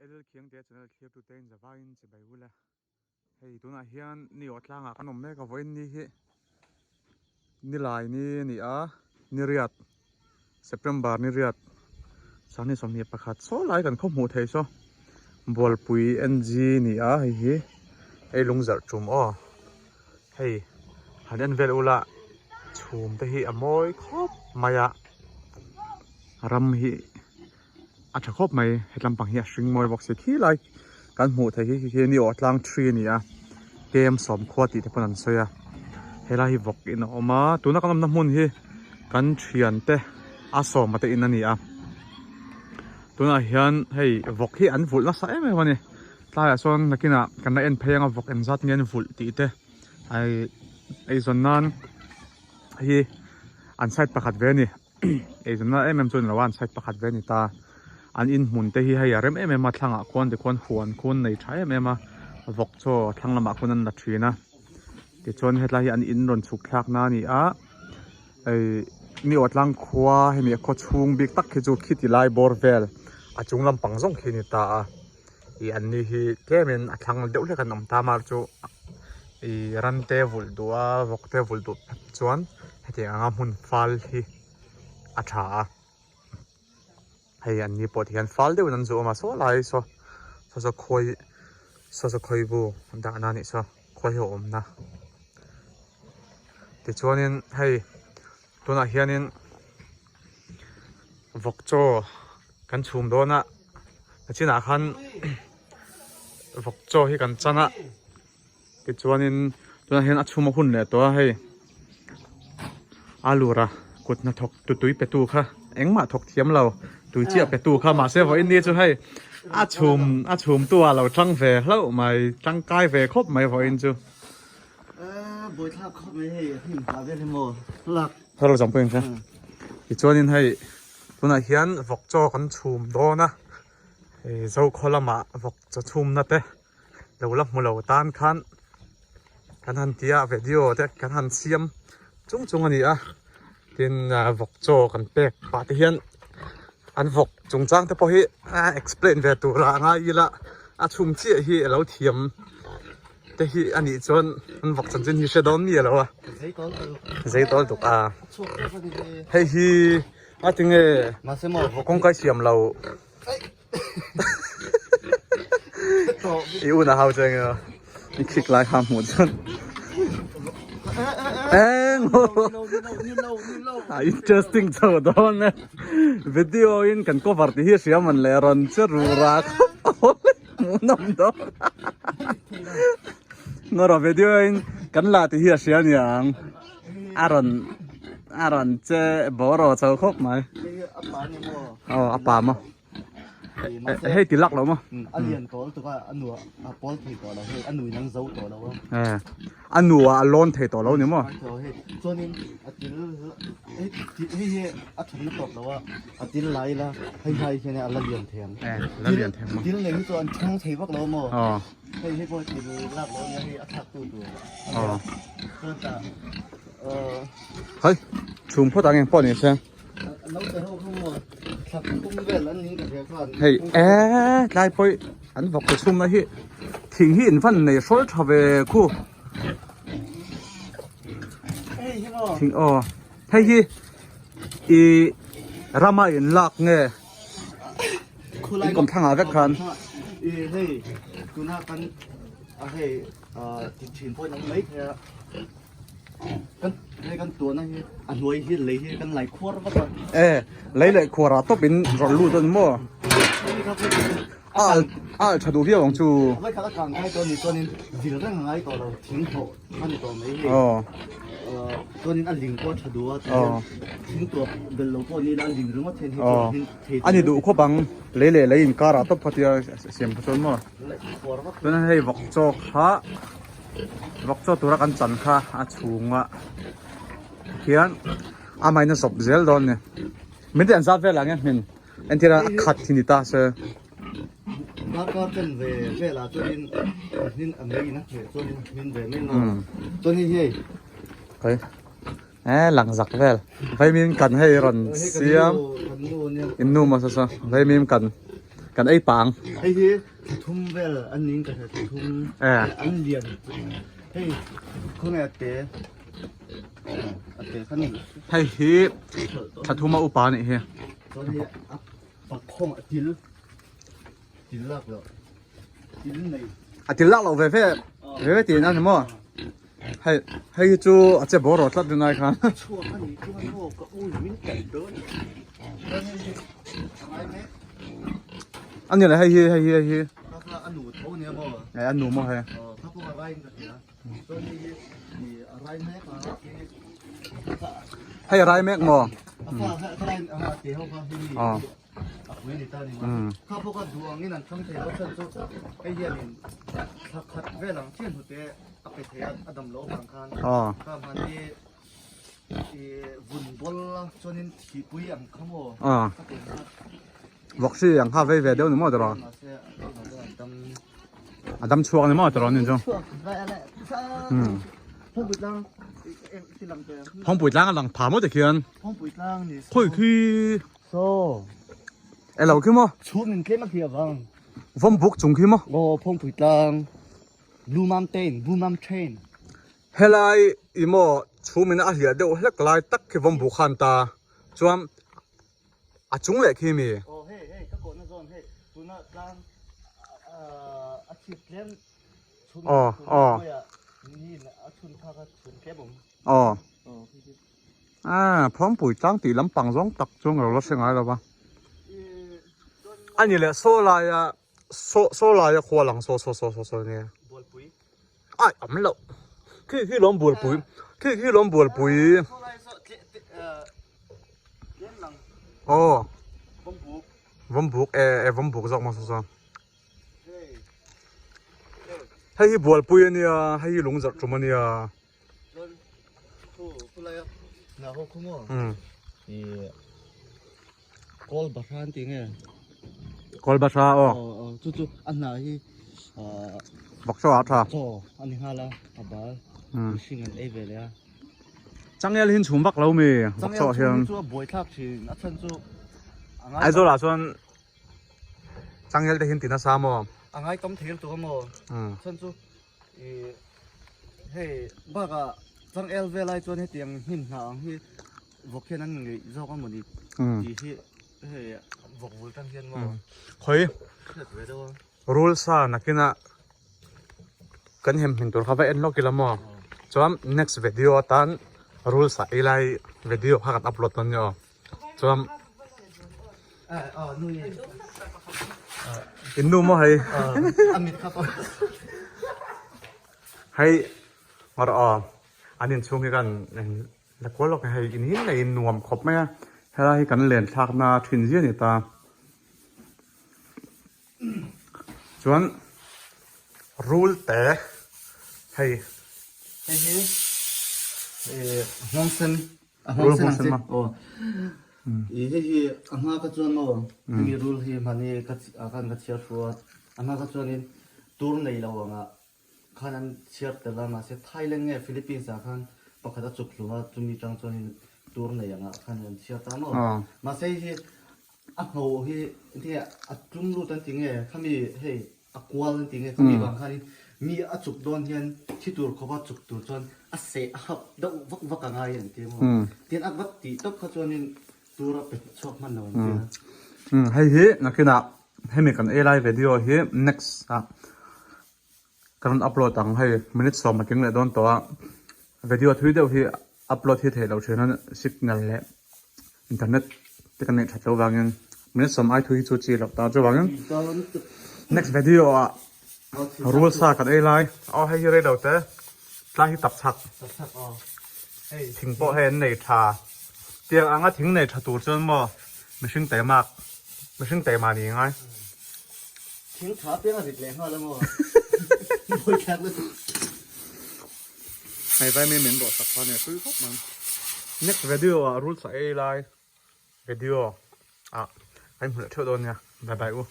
LL Khiangte channel thlir tute in zavaiin chibai ul a. Hei tunah hian ni aw tlangah kan awm mek a vawiin ni hi nilai ni a ni a niriat September niriat sanghnih 21 saw lai kan khaw hmuh thei saw Bualpui NG a ni a hei hi hei lungzarh tum aw hei han en vel ula chhum te hi a mawi khawp mai a ram hi. A tha khawp mai hetlam pang hi a hring mawi bawk si khi lai kan hmuh theih hi khi khi ni awh tlang tree a ni a kem sawmkhua tih te pawn an sawi a helai hi vawk in a awm a tuna kan awmna hmun hi kan thian te a sawma te in a ni a tunah hian hei vawk hi an vulh nasa em em a ni tlaiah sawn nakinah kan la en phei anga vawk engzat nge an vulh tih te eizawn nan hi an side pakhat ve a ni. Eizawnna em em chu a ni lo a, an side pakhat ve a ni ta. An inhmun te hi hei a rem em em a, thlangah khuan tikhuan huan khuan nei tha em em a, vawk chaw thlang lamah khuan an la thin a. Tichuan hetlai hi an in rawn chhuk thlak na a ni a, hei ni aw tlang khua hemi a khaw chhung bik tak hi chu khiti lai bawr vel a chung lampang zawng khi a ni ta a. Ih an ni hi tlemin a thlang deuh hlek an awm ta mar chu ih ran te vulh duh a vawk te vulh duh phawt chuan hetiang anga hmun fal hi a tha a hei an ni pawh ti hian fal deuhin an zuh awm a saw lai saw saw saw khawi saw saw khawi bu dahna a nih saw khawi ho awmna tichuanin hei tunah hianin vawk chaw kan chhum dawn a a chinah khan vawk chaw hi kan chan a tichuanin tunah hian a chhum a hun leh tawh a hei a lura kut hnathawk tu tui pe tu kha engmah thawk thiam lo tui chiah pe tu kha mahse vawiin ni chu hei a chhum a chhum tu ah lo tang ve hlauh mai tangkai ve khawp mai vawiin chu. Buaithlak khawp mai hei hnim hah vel hi maw lak. Hello Zampui ang che. Tichuanin hei tunah hian vawk chaw kan chhum dawn a, hei Zokhaw lamah vawk chaw chhumna te lo la hmu lo tan khan kan han ti a video te kan han siam chung chung a ni a, tin vawk chaw kan pek pah te hian an vawk chungchang te pawh hi a explain ve tur a ngai ila a chhum chiah hi a lo thiam. Te hi a nih chuan an vawk chanchin hi hre dawn mi a lo a. Zei tawl tuk a. Hei hi a tinge kawngkai siam lo. I un a hau cheng emaw. I khik lai kha hmuh chuan. Eng a interesting chho dawn e. Video in kan cover tih hi hria man leh rawn che ru rak khawp a. Hmuhnawm dawn Ngawrh a video in kan la tih hi a hria aniang a rawn a rawn che bawraw chho khawp mai aw a pa maw hei ti lak lo maw a lian tawh lutuk a a nu a pawl thei tawh lo hei a nui nang zo tawh lo a a nu a lawn thei tawh lo ni maw hei chuanin a til hei hei hi a thatna tawp lo a A til lai ila hei hai hian a la lian thei ang. Eh, la lian thei ang. Til nei hi chu an thang thei vak lo maw? Aw. Hei hei pawh til lak lo nia hei a thlak tu tur. Aw. Chuan ta eh Hei, chhum phawt ang eng pawh ni se. Lo te ho kha maw thlak tum vel an ning ka hria khan. Hei, eh, tlai pawih an vawk te chhum na hi thing hi in van nei hrawl tha ve khu. Hei hi maw. Thing aw. Hei hi i rama in lak nge in kawm thlangah vek khan. I hei tuna kan a hei ti thin pawhin an mai thei a kan hei kan tuahna hi a hnuai hi lei hi kan lai khuar vak a. E lei leh khuarah tawp in rawn lut a ni maw? A al a al tha duh viau ang chu. Vai khat a kang ngai tawh a nih chuanin vil reng a ngai tawh lo thing thawh a ni tawh mai hei. Aw. Chuanin a ling pawh a tha duh a tihian thing tuah belh lo pawh ni ila a ling ringawt hian hei chu hin thei A ni duh khawp ang lei leh lei inkarah tawp kha tia siam kha chuan maw. Chuan hei vawk chaw kha vawk chaw tura kan chan kha a chhungah khian amahin a zawp zel dawn a ni. Min ti an zat vel ang e hmin. Entir a khat hi ni ta se. Darkar chen ve velah chuanin hmin a mei in a hneh chuanin hmin ve mai maw. Chuanin hei. Khawi. Eh lang zak vel. Vaimim kan hei rawn siam. Kan nu nia. In nu maw sa sa. Vaimim kan. Kan ei pang. Hei hi thum vel an ning ka hre thum. An lian. Hei khawnge a te. A te kha ni. Hei hi thla thuma upa nih hi. Chuan hi a pakhawng a til. Til lak lo. Til nei. A til lak lo ve ve. Ve ve tin a ni maw? Hei hei hi chu a che bawr rawh tlat rinai khan. Chhuak a ni chuan maw ka u min kaih dawn. A ni le hei hi hei hi hei hi. Kha kha a nu tho nia maw? E a nu maw hei. Aw kha pawh a rai in ka hria. Chuan hei hi a rai mek a. Hei a rai mek maw? A fa kha rai a te ho kha hei ni. Aw. A pui ni ta ni maw? Kha pawh kha duh angin an thlang thei lo chuan chu hei hianin thla khat vel ang chian hnute a pe thei a a dam loh avang khan. Aw. Kha hmani vun bawl a chuanin thihpui ang kha maw? Aw. Ka pe kha. Vawk hri ang kha vei ve deuh ni maw tiraw? Mahse a dam A dam chhuak ni maw tiraw nin chu? Chhuak vai a leh. Phawngpui tlang Phawngpui tlang a lang pha maw tikhian? Phawngpui tlang ni. Khawi khi. Saw. Elo khi maw? Chhum in tlem a hliah vang. Vawm buk chung khi maw? Aw Phawngpui tlang. Blue Mountain, Blue Mountain. Helai i maw chhum in a hliah deuh hlek lai tak khi vawm buk khan ta. Chuan a chung leh khi mi. Aw hei hei ka kawhna zawn hei tuna tlang a chhip tlem chhun Aw aw. Ni in a chhun kha kha chhun tlem awm. Aw. Aw khi khi. A Phawngpui tlang tih lampang zawng tak chu ang lo la hre ngai lo va. A ni leh saw laia saw saw laia khua lang saw saw saw saw saw nia. Bualpui. Ai am loh. Khi khi lawm bualpui. Khi khi lawm bualpui. Aw. Vawmbuk e e vawmbuk zawk maw saw saw. Hei hi bualpui a nia hei hi lungzarh tum a nia. Kawl bahra an tih nge? Kawl bahra aw. Aw chu chu a hna hi Vawk chaw ah tha. Chaw a ni nghal a a bal mihring an ei ve leh a. Changel hi chhum vak lo mi vawk chaw hian. Changel chu a buai thlak thin a chhan chu a ngai. Aizawl ah chuan changel te hian ti nasa maw? A ngai tam thei lutuk a maw? Chhan chu Ih hei bakah changel vel ai chuan hetiang hnim hna ang hi vawk hian an ngeih zawk a mawni tih hi hei vawk vul tang hian maw Khawi hriat ve deuh a. Rul sa nakinah kan hem hmin tur kha va en lawk ila maw chuan next video atan rul sa ei lai video kha kan upload dawn nia aw chuan In nu maw hei hei ngar aw an inchhung hi kan la kual lawk hei in hi nei nuam khawp mai a helai hi kan len thlak na thin zia ni ta chuan rul te hei hei hi nghawng sen A nghawng sen ang che. Aw. I hei hi a hma kha chuan maw hemi rul hi hmani ka khan ka chhiar fu a, a hma kha chuanin tur nei lo anga khan an chhiar tel a mahse Thailand nge Philippines ah khan pakhat a chuk hlum a chumi tang chuanin tur nei anga khan an chhiar ta maw. Mahse hei hi a ngho hi engtinge a tlum lut an ti nge khami hei A kual an ti nge khami vang khanin mi a chuk dawn hian thi tur khawpa chuk tur chuan a seh a hap deuh vak vak a ngai an ti maw? Tin a vat tih tawp kha chuanin tur a pe chhuak hman lo an ti a. Hei hi nakinah hemi kan ei lai video hi next ah ka rawn upload ang hei minute sawm a tling leh dawn tawh a video thui deuh hi upload hi theih loh thin a signal leh internet te kan neih that loh vangin minute sawm ai thui hi chu chi loh ta chuvangin next video ah rul sa kan ei lai aw hei hi rei lo te tlai hi tap chak thing pawh hei an nei tha tiang anga thing nei tha tur chuan maw mihring taimak mihring taima ni ngai thing tha piang a rit leh nghal a maw Hei vai mai min rawh sak kha nia tui khawp mai. Next video ah rul sa ei lai video ah kan hmu leh theuh dawn nia. Bye bye u.